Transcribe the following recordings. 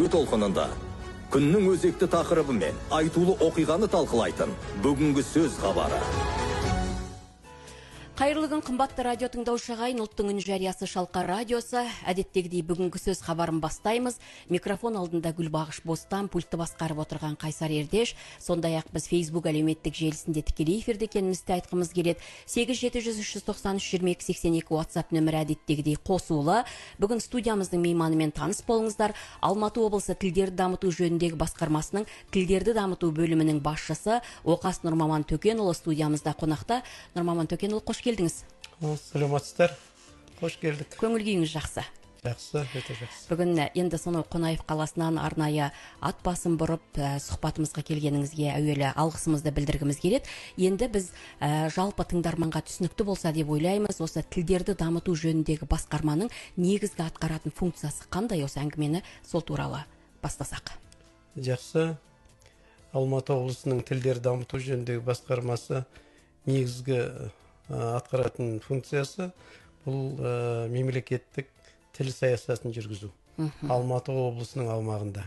Әуе толқынында күннің өзекті тақырыбы мен айтулы оқиғаны талқылайтын бүгінгі сөз хабары. Қайырлы күн, қымбатты радио тыңдаушы ағайын, ұлттың үн жариясы Шалқар радиосы. Әдеттегідей бүгінгі сөз хабарын бастаймыз. Микрофон алдында Гүлбағыш Бостан, пультті басқарып отырған Қайсар Ердеш. Сондай-ақ біз Facebook әлеуметтік желісінде тікелей эфирде екенімізді айтқымыз келеді. 8 700 393 22 82 WhatsApp нөмірі әдеттегідей қосулы. Бүгін студиямыздың мейманымен таныс болыңыздар. Алматы облысы тілдерді дамыту жөніндегі басқармасының тілдерді дамыту бөлімінің басшысы Оқас Нұрмаман Төкенұлы студиямызда қонақта. Нұрмаман Төкенұлы, қош келдіңіз. Саламатсыздар, қош келдік. Көңіл күйіңіз жақсы? Жақсы, өте жақсы. Бүгін енді сонау Қонаев қаласынан арнайы ат басын бұрып, сұхбатымызға келгеніңізге әуелі алғысымызды білдіргіміз келеді. Енді біз жалпы тыңдарманға түсінікті болса деп ойлаймыз, осы тілдерді дамыту жөніндегі басқарманың негізгі атқаратын функциясы қандай, осы әңгімені сол туралы бастасақ. Жақсы. Алматы облысының тілдерді дамыту жөніндегі басқармасы негізгі атқаратын функциясы бұл мемлекеттік тіл саясатын жүргізу Алматы облысының аумағында.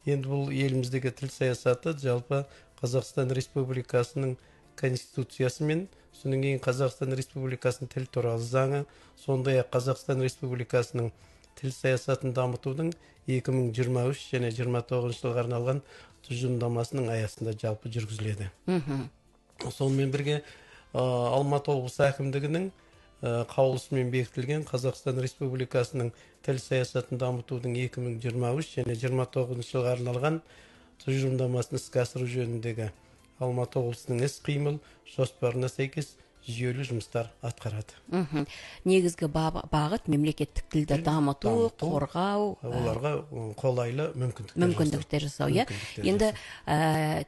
Енді бұл еліміздегі тіл саясаты жалпы Қазақстан Республикасының Конституциясы мен содан кейін Қазақстан Республикасының тіл туралы заңы, сондай ақ Қазақстан Республикасының тіл саясатын дамытудың 2023 және 29 жылға арналған тұжырымдамасының аясында жалпы жүргізіледі. Сонымен бірге Алматы облысы әкімдігінің қаулысымен бекітілген Қазақстан Республикасының тіл саясатын дамытудың 2023 және 29 жылға арналған тұжырымдамасын іске асыру жөніндегі Алматы облысының іс қимыл жоспарына сәйкес жүйелі жұмыстар атқарады. Негізгі бағыт мемлекеттік тілді дамыту, қорғау, оларға қолайлы мүмкіндіктер мүмкіндіктер жасау, иә. Енді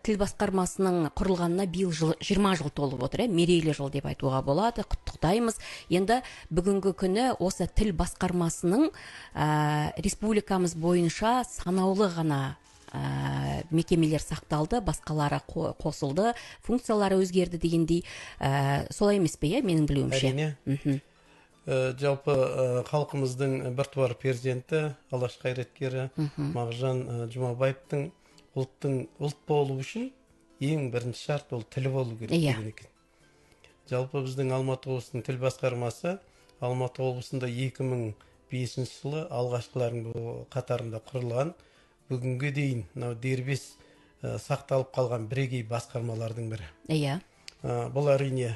тіл басқармасының құрылғанына биыл жыл, 20 жыл толып отыр, иә, мерейлі жыл деп айтуға болады, құттықтаймыз. Енді бүгінгі күні осы тіл басқармасының республикамыз бойынша санаулы ғана мекемелер сақталды, басқалары қосылды, функциялары өзгерді дегендей, солай емес пе, иә, менің білуімше? Әрине. Жалпы халқымыздың біртуар перзенті, Алаш қайраткері Мағжан Жұмабаевтың «Ұлттың ұлт болу үшін ең бірінші шарт ол тілі болу керек» деген екен. Жалпы біздің Алматы облысының тіл басқармасы Алматы облысында 2005 жылы алғашқылардың қатарында құрылған, бүгінге дейін мынау дербес сақталып қалған бірегей басқармалардың бірі. Бұл, әрине,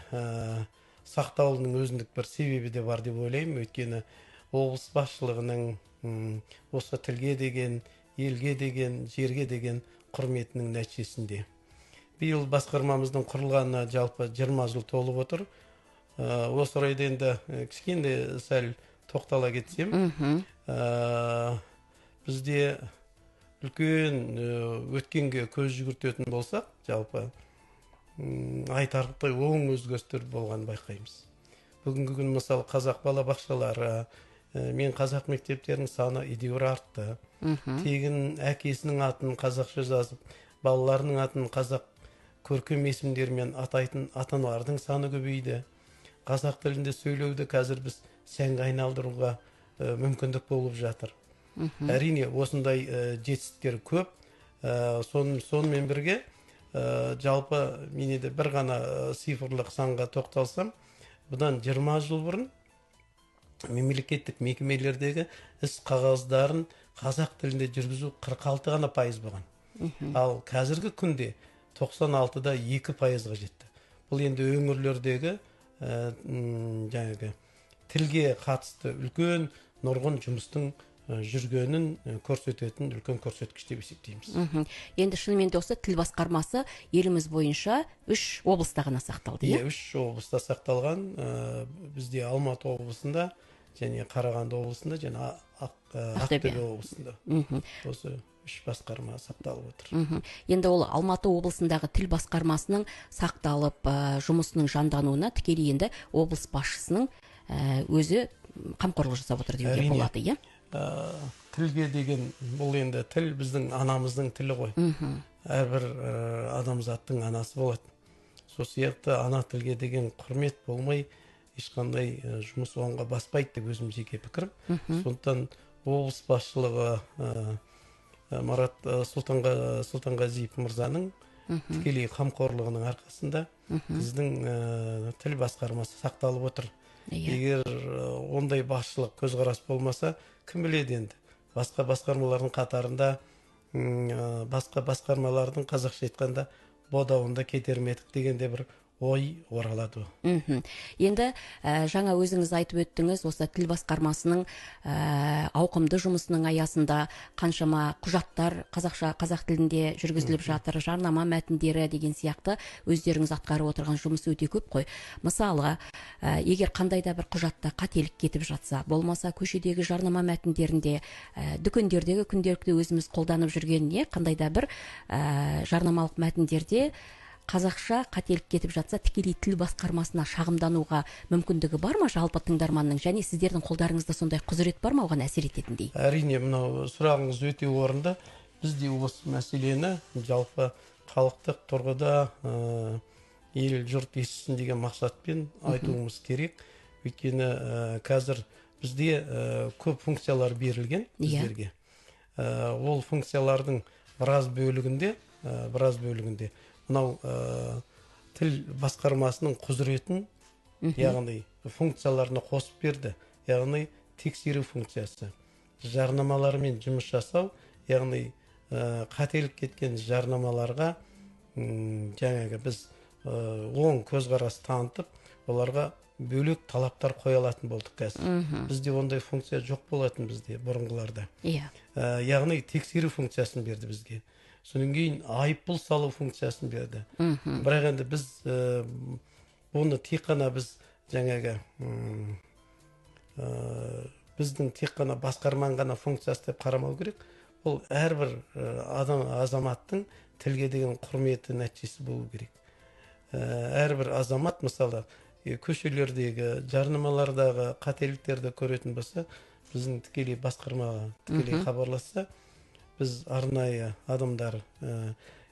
сақталуының өзіндік бір себебі де бар деп ойлаймын. Өйткені облыс басшылығының осы тілге деген, елге деген, жерге деген құрметінің нәтижесінде. Биыл басқармамыздың құрылғанына жалпы 20 жыл толып отыр. Осы орайда енді кішкене сәл тоқтала кетсем, бізде үлкен өткенге көз жүгіртетін болсақ, жалпы айтарлықтай оң өзгерістер болғанын байқаймыз. Бүгінгі күні, мысалы, қазақ балабақшалары мен қазақ мектептерінің саны едәуір артты. Тегін әкесінің атын қазақша жазып, балаларының атын қазақ көркем есімдермен атайтын ата аналардың саны көбейді. Қазақ тілінде сөйлеуді қазір біз сәнге айналдыруға мүмкіндік болып жатыр. Әрине, осындай жетістіктер көп. Сонымен бірге жалпы мен енді бір ғана цифрлық санға тоқталсам, бұдан 20 жыл бұрын мемлекеттік мекемелердегі іс қағаздарын қазақ тілінде жүргізу 46 ғана пайыз болған. Ал қазіргі күнде 96-да 2 пайызға жетті. Бұл енді өңірлердегі жаңағы тілге қатысты үлкен нұрғын жұмыстың жүргенін көрсететін үлкен көрсеткіш деп есептейміз. Енді шынымен де осы тіл басқармасы еліміз бойынша үш облыста ғана сақталды, иә? Үш облыста сақталған. Бізде Алматы облысында және Қарағанды облысында және Ақтөбе облысында. Осы үш басқарма сақталып отыр. Енді ол Алматы облысындағы тіл басқармасының сақталып, жұмысының жандануына тікелей енді облыс басшысының өзі қамқорлық жасап отыр деуге болады, иә? Тілге деген, бұл енді тіл біздің анамыздың тілі ғой. Әрбір адамзаттың анасы болады. Сол сияқты ана тілге деген құрмет болмай, ешқандай жұмыс оңға баспайды деп өзім жеке пікірім. Сондықтан облыс басшылығы Марат Сұлтанғазиев мырзаның тікелей қамқорлығының арқасында біздің тіл басқармасы сақталып отыр. Егер ондай басшылық көзқарас болмаса, кім біледі енді? Басқа басқармалардың қатарында, басқа басқармалардың қазақша айтқанда бодауында кетер ме едік дегенде бір ой оралады. Енді жаңа өзіңіз айтып өттіңіз, осы тіл басқармасының ауқымды жұмысының аясында қаншама құжаттар қазақша, қазақ тілінде жүргізіліп жатыр, жарнама мәтіндері деген сияқты өздеріңіз атқарып отырған жұмыс өте көп қой. Мысалы, егер қандай да бір құжатта қателік кетіп жатса, болмаса көшедегі жарнама мәтіндерінде, дүкендердегі күнделікті өзіміз қолданып жүрген қандай да бір жарнамалық мәтіндерде қазақша қателік кетіп жатса, тікелей тіл басқармасына шағымдануға мүмкіндігі бар ма жалпы тыңдарманның, және сіздердің қолдарыңызда сондай құзырет бар ма оған әсер ететіндей? Әрине, мынау сұрағыңыз өте орынды. Біз де осы мәселені жалпы халықтық тұрғыда ел жұрт естісін деген мақсатпен айтуымыз керек. Өйткені қазір бізде көп функциялар берілген біздерге. Ол функциялардың біраз бөлігінде мынау тіл басқармасының құзыретін, яғни функцияларына қосып берді, яғни тексеру функциясы, жарнамалармен жұмыс жасау, яғни қателік кеткен жарнамаларға жаңағы біз оң көзқарас танытып, оларға бөлек талаптар қоя алатын болдық қазір. Бізде ондай функция жоқ болатын бізде бұрынғыларда. Яғни тексеру функциясын берді бізге. Содан кейін айыппұл салу функциясын берді. Бірақ енді біз бұны тек қана біз жаңағы біздің тек қана басқарманың ғана функциясы деп қарамау керек. Бұл әрбір адам, азаматтың тілге деген құрметі нәтижесі болу керек. Әрбір азамат, мысалы, көшелердегі, жарнамалардағы қателіктерді көретін болса, біздің тікелей басқармаға тікелей хабарласса, біз арнайы адамдар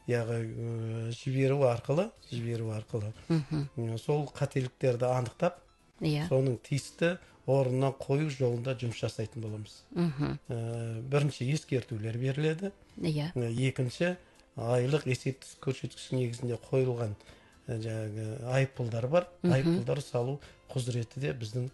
жіберу арқылы сол қателіктерді анықтап, соның тиісті орнына қою жолында жұмыс жасайтын боламыз. Бірінші ескертулер беріледі. Екінші, айлық есептік көрсеткіш негізінде қойылған жаңағы айыппұлдар бар. Айыппұлдар салу құзыреті де біздің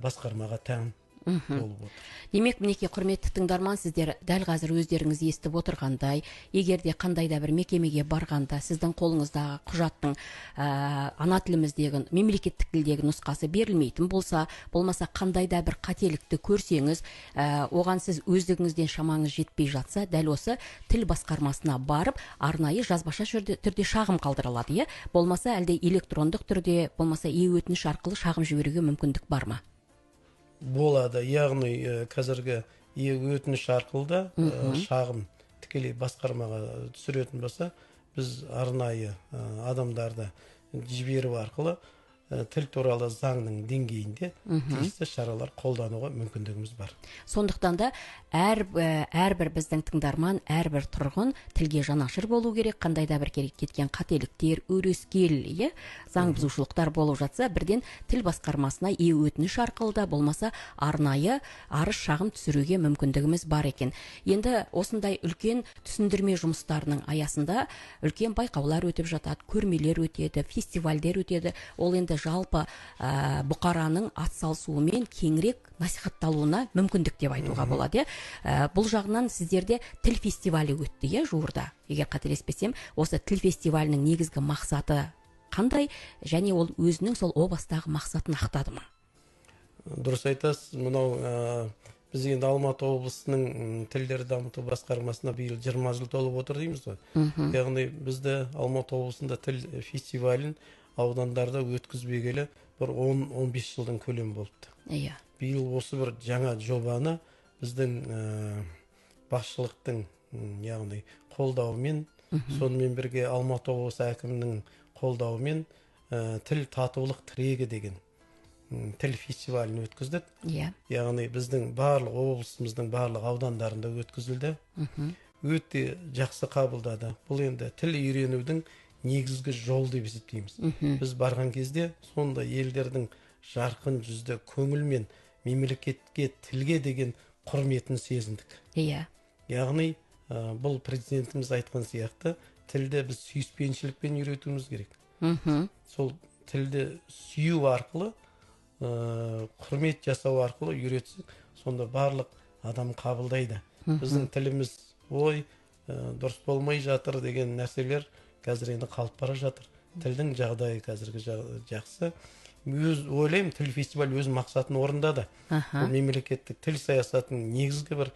басқармаға тән болып отыр. Демек, мінекей, құрметті тыңдарман, сіздер дәл қазір өздеріңіз естіп отырғандай, егер де қандай да бір мекемеге барғанда сіздің қолыңыздағы құжаттың ана тіліміздегі, мемлекеттік тілдегі нұсқасы берілмейтін болса, болмаса қандай да бір қателікті көрсеңіз, оған сіз өздігіңізден шамаңыз жетпей жатса, дәл осы тіл басқармасына барып, арнайы жазбаша түрде шағым қалдыра алады, иә? Болмаса әлде электрондық түрде, болмаса е-өтініш арқылы шағым жіберуге мүмкіндік бар ма? Болады, яғни қазіргі өтініш арқылы да шағым тікелей басқармаға түсіретін болса, біз арнайы адамдарды жіберу арқылы тіл туралы заңның деңгейінде тиісті шаралар қолдануға мүмкіндігіміз бар. Сондықтан да әрбір біздің тыңдарман, әрбір тұрғын тілге жанашыр болу керек. Қандай да бір кеткен қателіктер, өрескел, заң бұзушылықтар болып жатса, бірден тіл басқармасына өтініш арқылы да, болмаса арнайы арыз шағым түсіруге мүмкіндігіміз бар екен. Енді осындай үлкен түсіндірме жұмыстарының аясында үлкен байқаулар өтіп жатады, көрмелер өтеді, фестивальдер өтеді. Ол енді жалпы бұқараның атсалысуымен кеңірек насихатталуына мүмкіндік деп айтуға болады. Бұл жағынан сіздерде тіл фестивалі өтті, жуырда. Егер қателеспесем, осы тіл фестивалінің негізгі мақсаты қандай және ол өзінің сол о бастағы мақсатын ақтады ма? Дұрыс айтасыз. Мынау біз енді Алматы облысының тілдерді дамыту басқармасына биыл 20 жыл толып отыр дейміз ғой. Яғни бізді Алматы облысында тіл фестивалін аудандарда өткізбегелі бір 10-15 жылдың көлемі болыпты. Биыл осы бір жаңа жобаны біздің басшылықтың, яғни қолдауымен, сонымен бірге Алматы облысы әкімінің қолдауымен тіл татулық тірегі деген тіл фестивалін өткіздік. Яғни біздің барлық облысымыздың барлық аудандарында өткізілді. Өте жақсы қабылдады. Бұл енді тіл үйренудің негізгі жол деп есептейміз. Біз барған кезде сонда елдердің жарқын жүзді көңілмен мемлекетке, тілге деген құрметін сезіндік. Яғни Бұл президентіміз айтқан сияқты, тілді біз сүйіспеншілікпен үйретуіміз керек. Сол тілді сүю арқылы, құрмет жасау арқылы үйретсек, сонда барлық адам қабылдайды. Біздің тіліміз ой, дұрыс болмай жатыр деген нәрселер қазір енді қалып бара жатыр. Тілдің жағдайы қазіргі жақсы. Өз ойлаймын, тіл фестивалі өз мақсатын орындады. Бұл мемлекеттік тіл саясатының негізгі бір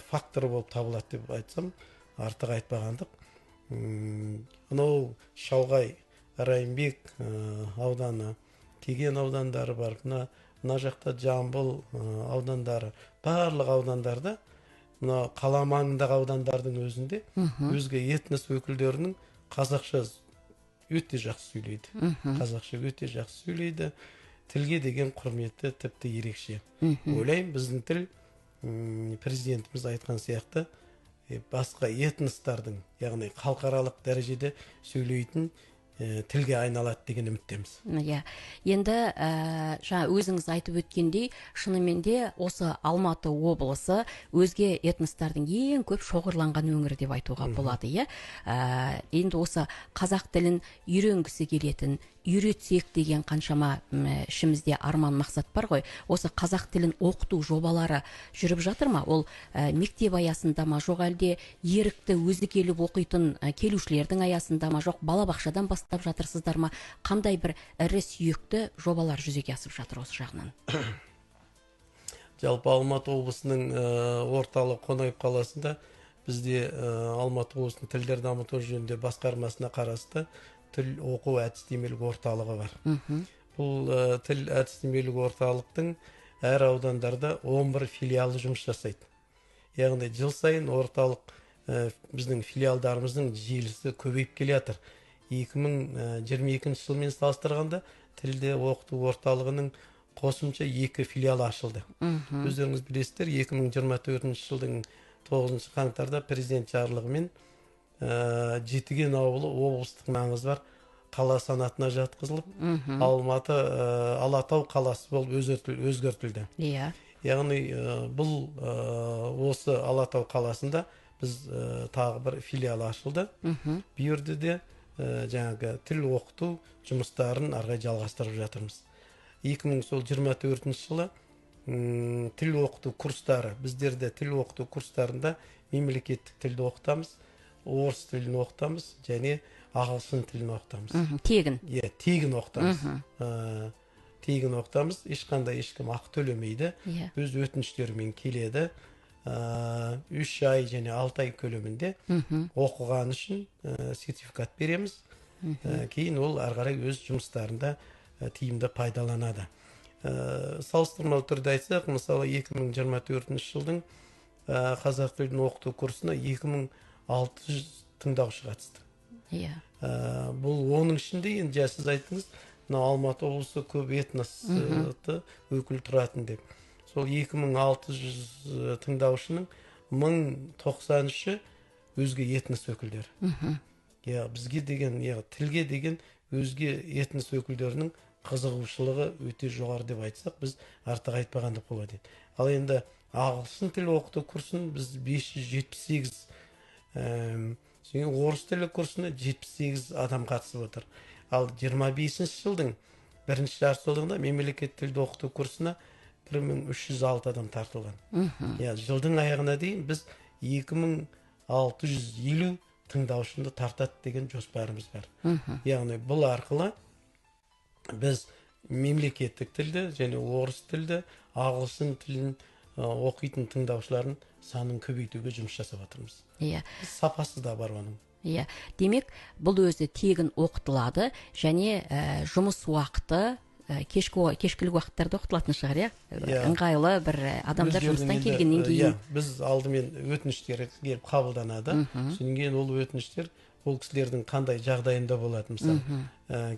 факторы болып табылады деп айтсам, артық айтпағандық. Мынау Шалғай, Райымбек ауданы, Кеген аудандары бар, мына жақта Жамбыл аудандары, барлық аудандарда, мына қала маңындағы аудандардың өзінде өзге этнос өкілдерінің қазақша өте жақсы сөйлейді. Қазақша өте жақсы сөйлейді. Тілге деген құрметі тіпті ерекше. Ойлаймын, біздің тіл, президентіміз айтқан сияқты, басқа этностардың, яғни халықаралық дәрежеде сөйлейтін тілге айналады деген үміттеміз. Иә. Енді жаңа өзіңіз айтып өткендей, шынымен де осы Алматы облысы өзге этностардың ең көп шоғырланған өңірі деп айтуға болады, иә. Енді осы қазақ тілін үйренгісі келетін, үйретсек деген қаншама ішімізде арман мақсат бар ғой. Осы қазақ тілін оқыту жобалары жүріп жатыр ма? Ол мектеп аясында ма, жоқ әлде ерікті өзі келіп оқитын келушілердің аясында ма, жоқ балабақшадан бастап жатырсыздар ма? Қандай бір ірі сүйекті жобалар жүзеге асып жатыр осы жағынан? Жалпы Алматы облысының орталық Қонаев қаласында бізде Алматы облысының тілдер дамыту жөнінде басқармасына қарасты тіл оқу әдістемелік орталығы бар. Бұл тіл әдістемелік орталықтың әр аудандарда 11 филиалы жұмыс жасайды. Яғни жыл сайын орталық біздің филиалдарымыздың желісі көбейіп келе жатыр. 2022 жылмен салыстырғанда тілді оқыту орталығының қосымша 2 филиалы ашылды. Өздеріңіз білесіздер, 2024 жылдың 9 қаңтарда президент жарлығымен Жетіген ауылы облыстық маңызы бар қала санатына жатқызылып, Алматы Алатау қаласы болып өзгертілді. Иә. Яғни бұл осы Алатау қаласында біз тағы бір филиал ашылды. Бұл жерде де жаңағы тіл оқыту жұмыстарын ары қарай жалғастырып жатырмыз. 2024 жылы тіл оқыту курстары, біздерде тіл оқыту курстарында мемлекеттік тілді оқытамыз, орыс тілін оқытамыз және ағылшын тілін оқытамыз. Тегін? Иә, тегін оқытамыз. Тегін оқытамыз. Ешқандай ешкім ақы төлемейді. Өз өтініштерімен келеді. 3 ай және 6 ай көлемінде оқыған үшін сертификат береміз. Кейін ол ары қарай өз жұмыстарында тиімді пайдаланады. Салыстырмалы түрде айтсақ, мысалы 2024 жылдың қазақ тілін оқыту курсына 2600 тыңдаушы қатысты. Иә. Бұл оның ішінде енді сіз айттыңыз, мына Алматы облысы көп этносты өкіл тұратын деп. Сол 2600 тыңдаушының 1093-і өзге этнос өкілдері. Иә, бізге деген, иә, тілге деген өзге этнос өкілдерінің қызығушылығы өте жоғары деп айтсақ, біз артық айтпағандық болады. Ал енді ағылшын тілі оқыту курсын біз 578, орыс тілі курсына 78 адам қатысып отыр. Ал 25 жылдың бірінші жартыжылдығында мемлекет тілді оқыту курсына 1306 адам тартылған. Иә, жылдың аяғына дейін біз 2650 тыңдаушыны тартады деген жоспарымыз бар. Яғни бұл арқылы біз мемлекеттік тілді және орыс тілді, ағылшын тілін оқитын тыңдаушылардың санын көбейтуге жұмыс жасап жатырмыз. Иә. Сапасы да бар оның. Иә. Демек, бұл өзі тегін оқытылады және жұмыс уақыты кешкілік уақыттарда оқытылатын шығар, иә? Ыңғайлы бір адамдар жұмыстан келгеннен кейін. Иә, біз алдымен өтініштер келіп қабылданады. Содан кейін ол өтініштер ол кісілердің қандай жағдайында болады, мысалы,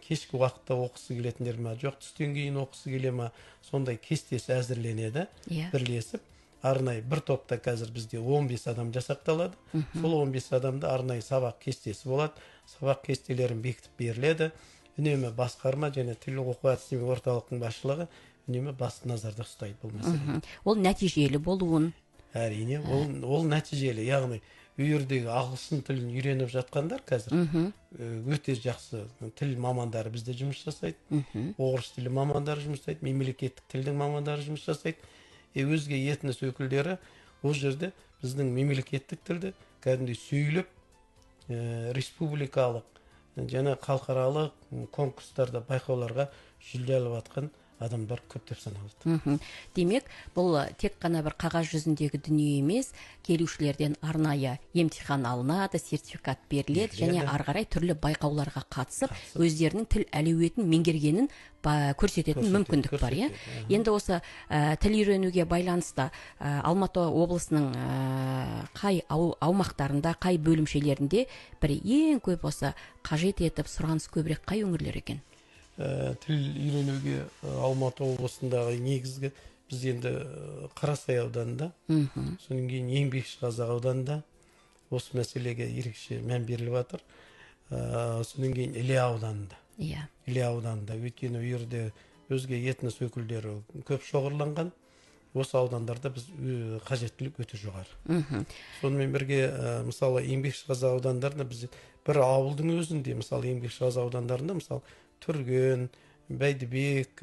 кешкі уақытта оқысы келетіндер ма, жоқ түстен кейін оқысы келе ма, сондай кестесі әзірленеді. Бірлесіп арнайы бір топта қазір бізде 15 адам жасақталады. Сол 15 адамда арнайы сабақ кестесі болады. Сабақ кестелерін бекітіп беріледі. Үнемі басқарма және тіл оқу әдістеме орталықтың басшылығы үнемі басты назарда ұстайды бұл мәселені. Ол нәтижелі болуын. Әрине, ол нәтижелі. Яғни үйірдегі ағылшын тілін үйреніп жатқандар қазір өте жақсы тіл мамандары бізде жұмыс жасайды, орыс тілі мамандары жұмыс жасайды, мемлекеттік тілдің мамандары жұмыс жасайды. Өзге этнос өкілдері ол жерде біздің мемлекеттік тілді кәдімгідей сөйлеп, республикалық және халықаралық конкурстарда, байқауларға жүлде алып жатқан адамдар көптеп саналады. Демек, бұл тек қана бір қағаз жүзіндегі дүние емес, келушілерден арнайы емтихан алынады, сертификат беріледі, және ары қарай түрлі байқауларға қатысып, өздерінің тіл әлеуетін меңгергенін көрсететін мүмкіндік бар, иә? Енді осы тіл үйренуге байланысты Алматы облысының қай аумақтарында, қай бөлімшелерінде бір ең көп осы қажет етіп сұраныс көбірек қай өңірлер екен? Тіл үйренуге Алматы облысындағы негізгі біз енді Қарасай ауданында, содан кейін Еңбекшіқазақ ауданында осы мәселеге ерекше мән беріліп жатыр. Содан кейін Іле ауданында. Иә. Іле ауданында, өйткені ол жерде өзге этнос өкілдері көп шоғырланған. Осы аудандарда біз қажеттілік өте жоғары. Сонымен бірге, мысалы, Еңбекшіқазақ аудандарында біз бір ауылдың өзінде, мысалы, Еңбекшіқазақ аудандарында, мысалы, Түрген, Бәйдібек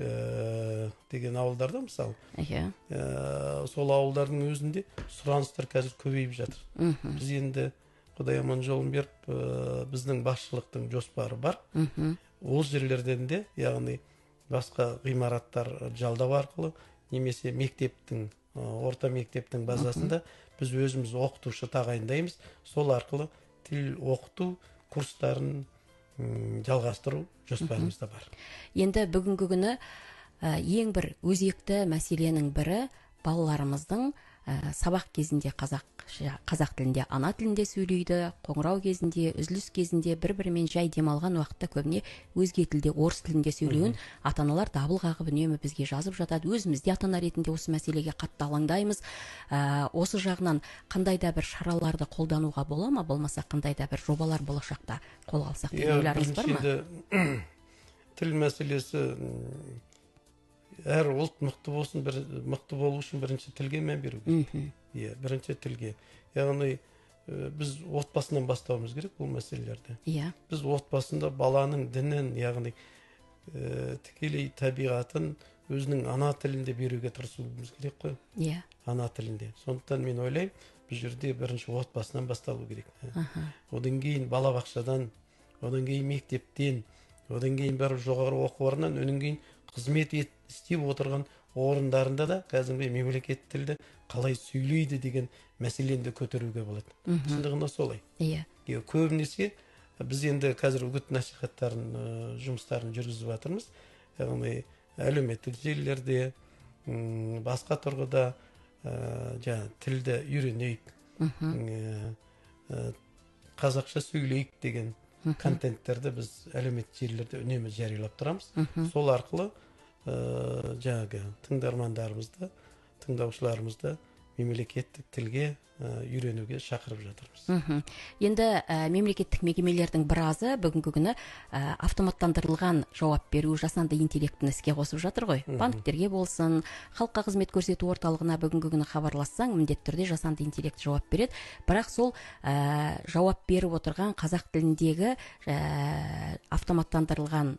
деген ауылдарда, мысалы, сол ауылдардың өзінде сұраныстар қазір көбейіп жатыр. Біз енді Құдай аман жолын беріп, біздің басшылықтың жоспары бар. Ол жерлерден де, яғни басқа ғимараттар жалдау арқылы немесе мектептің, орта мектептің базасында біз өзіміз оқытушы тағайындаймыз. Сол арқылы тіл оқыту курстарын жалғастыру жоспарымызда бар. Енді бүгінгі күні ең бір өзекті мәселенің бірі балаларымыздың сабақ кезінде қазақ тілінде, ана тілінде сөйлейді, қоңырау кезінде, үзіліс кезінде бір-бірімен жай демалған уақытта көбіне өзге тілде, орыс тілінде сөйлеуін ата-аналар дабыл қағып үнемі бізге жазып жатады. Өзіміз де ата-ана ретінде осы мәселеге қатты алаңдаймыз. Осы жағынан қандай да бір шараларды қолдануға бола ма, болмаса қандай да бір жобалар болашақта қолға алсақ деген ойларыңыз бар ма? Тіл мәселесі, әр ұлт мықты болсын, мықты болу үшін бірінші тілге мән беру керек. Иә, бірінші тілге. Яғни біз отбасынан бастауымыз керек бұл мәселелерді. Иә. Біз отбасында баланың дінін, яғни тікелей табиғатын өзінің ана тілінде беруге тырысуымыз керек қой. Иә. Ана тілінде. Сондықтан мен ойлаймын, бұл жерде бірінші отбасынан басталу керек. Одан кейін балабақшадан, одан кейін мектептен, одан кейін барып жоғары оқу орнынан, одан кейін қызмет істеп отырған орындарында да кәдімгі мемлекеттік тілді қалай сөйлейді деген мәселені де көтеруге болады. Шындығында солай. Иә. Көбінесе біз енді қазір үгіт насихаттарын, жұмыстарын жүргізіп жатырмыз. Яғни әлеуметтік желілерде, басқа тұрғыда жаңа тілді үйренейік, қазақша сөйлейік деген контенттерді біз әлеуметтік желілерде үнемі жариялап тұрамыз. Сол арқылы жаңағы тыңдармандарымызды, тыңдаушыларымызды мемлекеттік тілге үйренуге шақырып жатырмыз. Енді мемлекеттік мекемелердің біразы бүгінгі күні автоматтандырылған жауап беру, жасанды интеллектіні іске қосып жатыр ғой. Банктерге болсын, халыққа қызмет көрсету орталығына бүгінгі күні хабарлассаң, міндетті түрде жасанды интеллект жауап береді. Бірақ сол жауап беріп отырған қазақ тіліндегі автоматтандырылған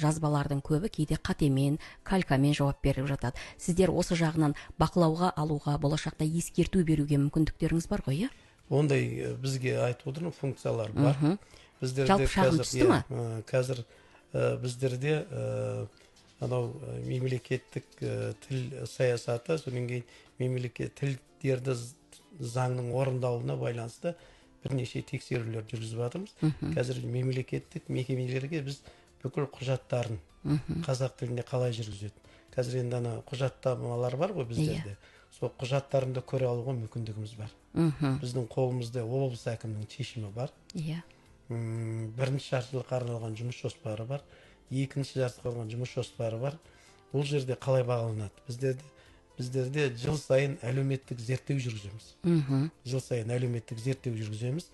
жазбалардың көбі кейде қатемен, калькамен жауап беріп жатады. Сіздер осы жағынан бақылауға алуға, болашақта ескерту беруге мүмкіндіктеріңіз бар ғой, иә? Ондай бізге айтып отырмын, функциялар бар. Біздерде жалпы шағым түсті ма? Қазір біздерде анау мемлекеттік тіл саясаты, содан кейін мемлекет тілдерді заңның орындалуына байланысты бірнеше тексерулер жүргізіп жатырмыз. Қазір мемлекеттік мекемелерге біз бүкіл құжаттарын қазақ тілінде қалай жүргізеді. Қазір енді ана құжаттамалар бар ғой біздерде. Сол құжаттарын да көре алуға мүмкіндігіміз бар. Біздің қолымызда облыс әкімінің шешімі бар. Бірінші жартыжылдыққа арналған жұмыс жоспары бар, екінші жартыжылдыққа арналған жұмыс жоспары бар. Бұл жерде қалай бағаланады? Біздерде жыл сайын әлеуметтік зерттеу жүргіземіз. Жыл сайын әлеуметтік зерттеу жүргіземіз.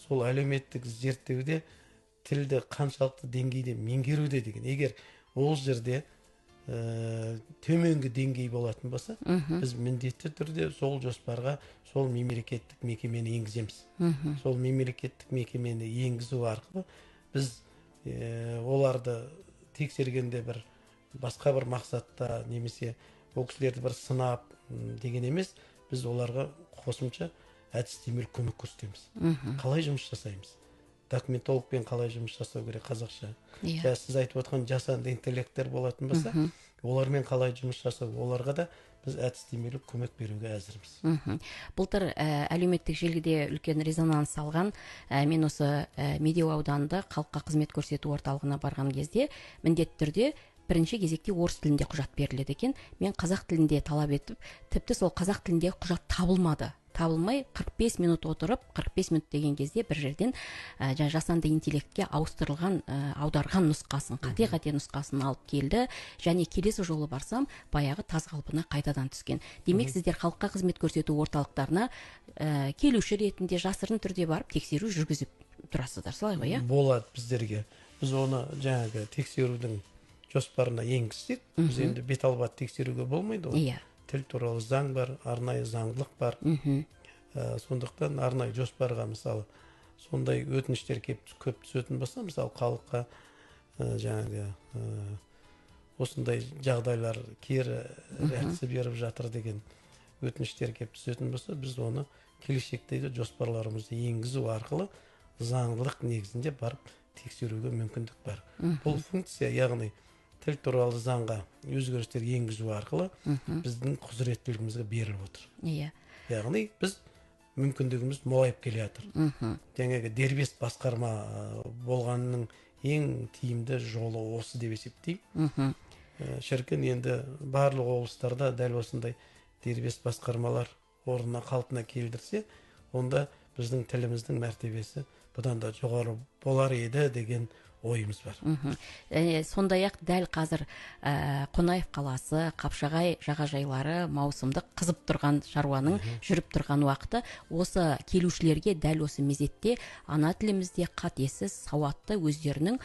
Сол әлеуметтік зерттеуде тілді қаншалықты деңгейде меңгеруде деген. Егер ол жерде төменгі деңгей болатын болса, біз міндетті түрде сол жоспарға сол мемлекеттік мекемені енгіземіз. Сол мемлекеттік мекемені енгізу арқылы біз оларды тексергенде бір басқа бір мақсатта немесе ол кісілерді бір сынап деген емес, біз оларға қосымша әдістемелік көмек көрсетеміз. Қалай жұмыс жасаймыз? Документологпен қалай жұмыс жасау керек қазақша? Иә. Сіз айтып отқан жасанды интеллекттер болатын болса, олармен қалай жұмыс жасау, оларға да біз әдістемелік көмек беруге әзірміз. Былтыр әлеуметтік желіде үлкен резонанс алған, мен осы Медеу ауданында халыққа қызмет көрсету орталығына барған кезде міндетті түрде бірінші кезекте орыс тілінде құжат беріледі екен. Мен қазақ тілінде талап етіп, тіпті сол қазақ тілінде құжат табылмады. Табылмай 45 минут отырып, 45 минут деген кезде бір жерден жасанды интеллектке ауыстырылған, аударған нұсқасын, қате-қате нұсқасын алып келді. Және келесі жолы барсам, баяғы таз қалпына қайтадан түскен. Демек, сіздер халыққа қызмет көрсету орталықтарына келуші ретінде жасырын түрде барып тексеру жүргізіп тұрасыздар, солай ғой, иә? Болады біздерге. Біз оны жаңағы тексерудің жоспарына енгізсек, біз енді бет албат тексеруге болмайды ғой. Иә. Тіл туралы заң бар, арнайы заңдылық бар. Сондықтан арнайы жоспарға мысалы сондай өтініштер көп түсетін болса, мысалы халыққа жаңағы осындай жағдайлар кері реакция беріп жатыр деген өтініштер кеп түсетін болса, біз оны келешектегі жоспарларымызды енгізу арқылы заңдылық негізінде барып тексеруге мүмкіндік бар. Бұл функция, яғни тіл туралы заңға өзгерістер енгізу арқылы біздің құзыреттілігімізге беріліп отыр. Иә. Яғни біз мүмкіндігіміз молайып келе жатыр. Жаңағы дербес басқарма болғанның ең тиімді жолы осы деп есептеймін. Шіркін, енді барлық облыстарда дәл осындай дербес басқармалар орнына қалпына келтірсе, онда біздің тіліміздің мәртебесі бұдан да жоғары болар еді деген ойымыз бар. Сондай-ақ дәл қазір Қонаев қаласы, Қапшағай жағажайлары маусымдық қызып тұрған шаруаның жүріп тұрған уақыты. Осы келушілерге дәл осы мезетте ана тілімізде қатесіз, сауатты өздерінің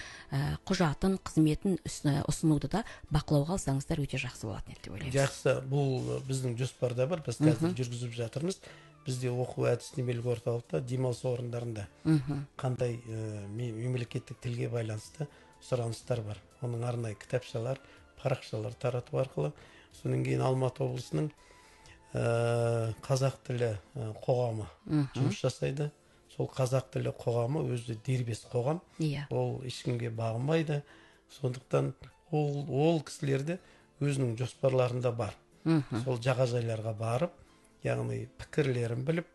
құжатын, қызметін ұсынуды да бақылауға алсаңыздар өте жақсы болатын еді деп ойлаймыз. Жақсы, бұл біздің жоспарда бар, біз қазір жүргізіп жатырмыз. Бізде оқу әдістемелік орталықта, демалыс орындарында қандай мемлекеттік тілге байланысты сұраныстар бар. Оның арнайы кітапшалар, парақшалар тарату арқылы. Содан кейін Алматы облысының қазақ тілі қоғамы жұмыс жасайды. Сол қазақ тілі қоғамы өзі дербес қоғам. Ол ешкімге бағынбайды. Сондықтан ол кісілерде өзінің жоспарларында бар. Сол жағажайларға барып, яғни пікірлерін біліп,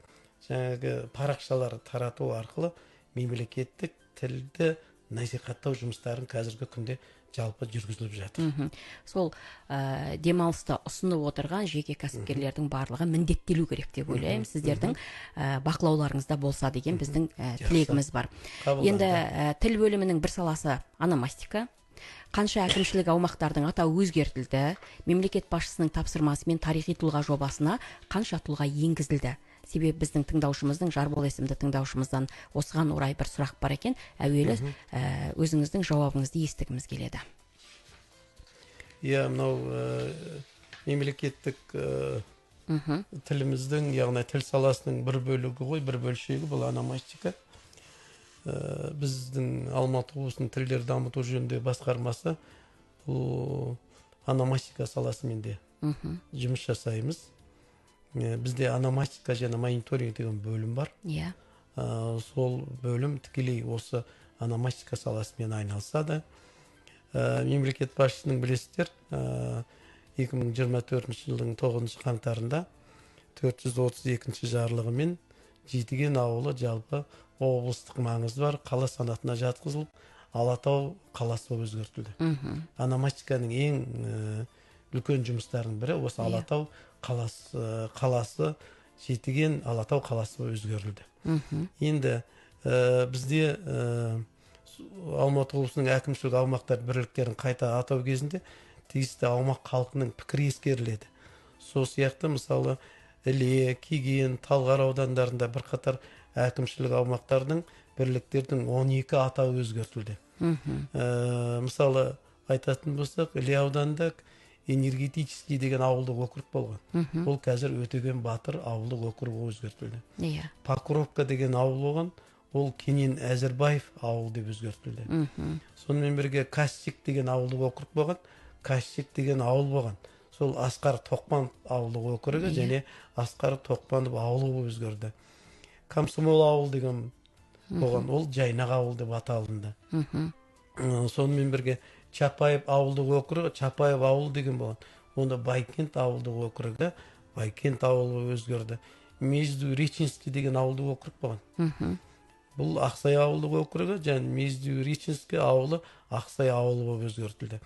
жаңағы парақшалар тарату арқылы мемлекеттік тілді насихаттау жұмыстарын қазіргі күнде жалпы жүргізіліп жатыр. Сол демалыста ұсынып отырған жеке кәсіпкерлердің барлығы міндеттелу керек деп ойлаймын. Сіздердің бақылауларыңызда болса деген біздің тілегіміз бар. Енді тіл бөлімінің бір саласы ономастика. Қанша әкімшілік аумақтардың атауы өзгертілді, мемлекет басшысының тапсырмасымен тарихи тұлға жобасына қанша тұлға енгізілді. Себебі біздің тыңдаушымыздың, Жарбол есімді тыңдаушымыздан осыған орай бір сұрақ бар екен. Әуелі өзіңіздің жауабыңызды естігіміз келеді. Иә, мынау мемлекеттік тіліміздің, яғни тіл саласының бір бөлігі ғой, бір бөлшегі бұл ономастика. Біздің Алматы облысының тілдер дамыту жөніндегі басқармасы бұл ономастика саласымен де жұмыс жасаймыз. Бізде ономастика және мониторинг деген бөлім бар. Иә. Сол бөлім тікелей осы ономастика саласымен айналысады. Мемлекет басшысының білесіздер, 2024 жылдың 9 қаңтарында 432 жарлығымен Жетіген ауылы жалпы облыстық маңызы бар қала санатына жатқызылып, Алатау қаласы болып өзгертілді. Ономастиканың ең үлкен жұмыстарының бірі осы Алатау қаласы, Жетіген Алатау қаласы болып өзгерілді. Енді бізде Алматы облысының әкімшілік аумақтар бірліктерін қайта атау кезінде тиісті аумақ халқының пікірі ескеріледі. Сол сияқты мысалы Іле, Кеген, Талғар аудандарында бірқатар әкімшілік аумақтардың бірліктердің 12 атауы өзгертілді. Мысалы айтатын болсақ, Іле ауданында Энергетический деген ауылдық округ болған. Ол қазір Өтеген батыр ауылдық округі өзгертілді. Иә. Покровка деген ауыл болған, ол Кенен Әзірбаев ауылы деп өзгертілді. Сонымен бірге Кастик деген ауылдық округ болған, Кастик деген ауыл болған. Сол Асқар Тоқпанов ауылдық округі және Асқар Тоқпанов ауылы болып өзгерді. Комсомол ауыл деген болған, ол Жайнақ ауыл деп аталынды. Сонымен бірге Чапаев ауылдық округі, Чапаев ауылы деген болған. Онда Байкент ауылдық округі, Байкент ауылы өзгерді. Междуреченский деген ауылдық округ болған. Бұл Ақсай ауылдық округі және Междуреченский ауылы Ақсай ауылы болып өзгертілді.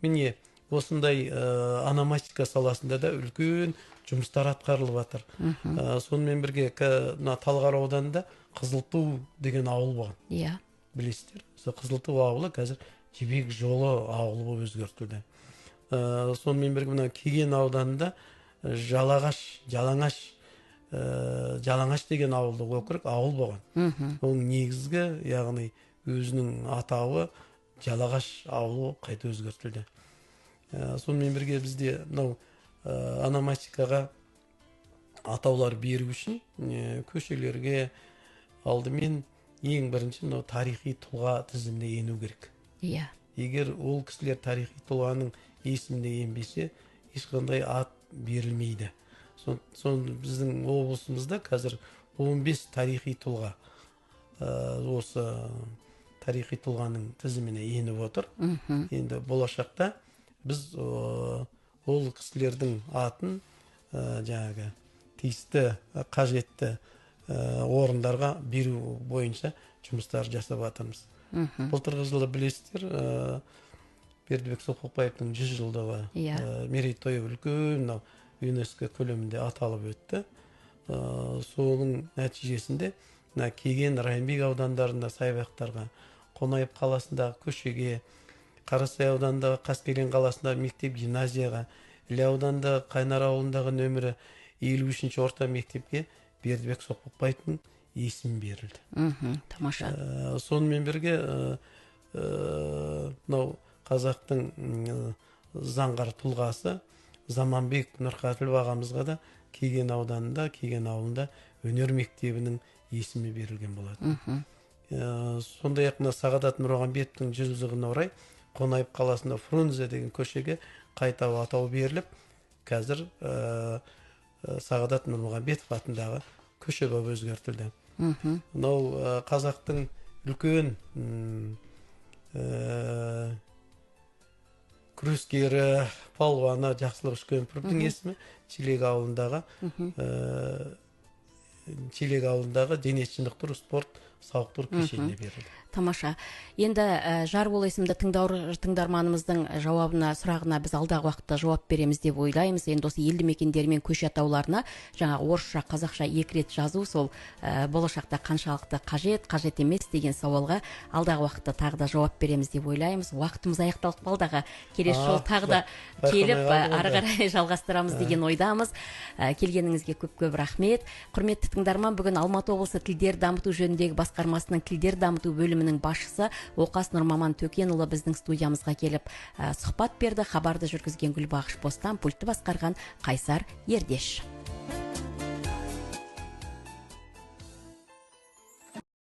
Міне, осындай ономастика саласында да үлкен жұмыстар атқарылып жатыр. Сонымен бірге мына Талғар ауданында Қызылту деген ауыл болған. Иә. Білесіздер, сол Қызылту ауылы қазір Жібек жолы ауылы болып өзгертілді. Сонымен бірге мына Кеген ауданында Жалағаш, Жалаңаш, Жалаңаш деген ауылдық округ ауыл болған. Оның негізгі, яғни өзінің атауы Жалағаш ауылы қайта өзгертілді. Сонымен бірге бізде мынау ономастикаға атаулар беру үшін көшелерге алдымен ең бірінші мынау тарихи тұлға тізіміне ену керек. Иә. Егер ол кісілер тарихи тұлғаның есіміне енбесе, ешқандай ат берілмейді. Сон біздің облысымызда қазір 15 тарихи тұлға осы тарихи тұлғаның тізіміне еніп отыр. Енді болашақта біз ол кісілердің атын жаңағы тиісті қажетті орындарға беру бойынша жұмыстар жасап жатырмыз. Былтырғы жылы білесіздер, Бердібек Соқпақбаевтың 100 жылдығы мерейтойы үлкен мынау ЮНЕСКО көлемінде аталып өтті. Соның нәтижесінде мына Кеген, Райымбек аудандарында саябақтарға, Қонаев қаласындағы көшеге, Қарасай ауданындағы Қаскелең қаласындағы мектеп гимназияға, Іле ауданындағы Қайнар ауылындағы нөмірі 53 орта мектепке Бердібек Соқпақбаевтың есімі берілді. Тамаша. Сонымен бірге мынау қазақтың заңғар тұлғасы Заманбек Нұрқәділов ағамызға да Кеген ауданында, Кеген ауылында өнер мектебінің есімі берілген болатын. Сондай-ақ мына Сағадат Нұрмағамбетовтің 100 жылдығына орай Қонаев қаласында Фрунзе деген көшеге қайта атау беріліп, қазір Сағадат Нұрмағамбетов атындағы көше болып өзгертілді. Мынау қазақтың үлкен күрескері, палуаны Жақсылық Үшкемпіровтің есімі Шелек ауылындағы Шелек ауылындағы дене шынықтыру спорт сауықтыру кешеніне берілді. Тамаша. Енді Жарбол есімді тыңдарманымыздың жауабына, сұрағына біз алдағы уақытта жауап береміз деп ойлаймыз. Енді осы елді мекендер мен көше атауларына жаңа орысша, қазақша екі рет жазу сол болашақта қаншалықты қажет, қажет емес деген сауалға алдағы уақытта тағы да жауап береміз деп ойлаймыз. Уақытымыз аяқталып қалды аға. Келесі жолы тағы да келіп ары қарай жалғастырамыз деген ойдамыз. Келгеніңізге көп-көп рахмет. Құрметті тыңдарман, бүгін Алматы облысы тілдер дамыту жөніндегі басқармасының тілдер дамыту бөлімінің басшысы Оқас Нұрмаман Төкенұлы біздің студиямызға келіп сұхбат берді. Хабарды жүргізген Гүлбағыш Бостан, пультті басқарған Қайсар Ердеш.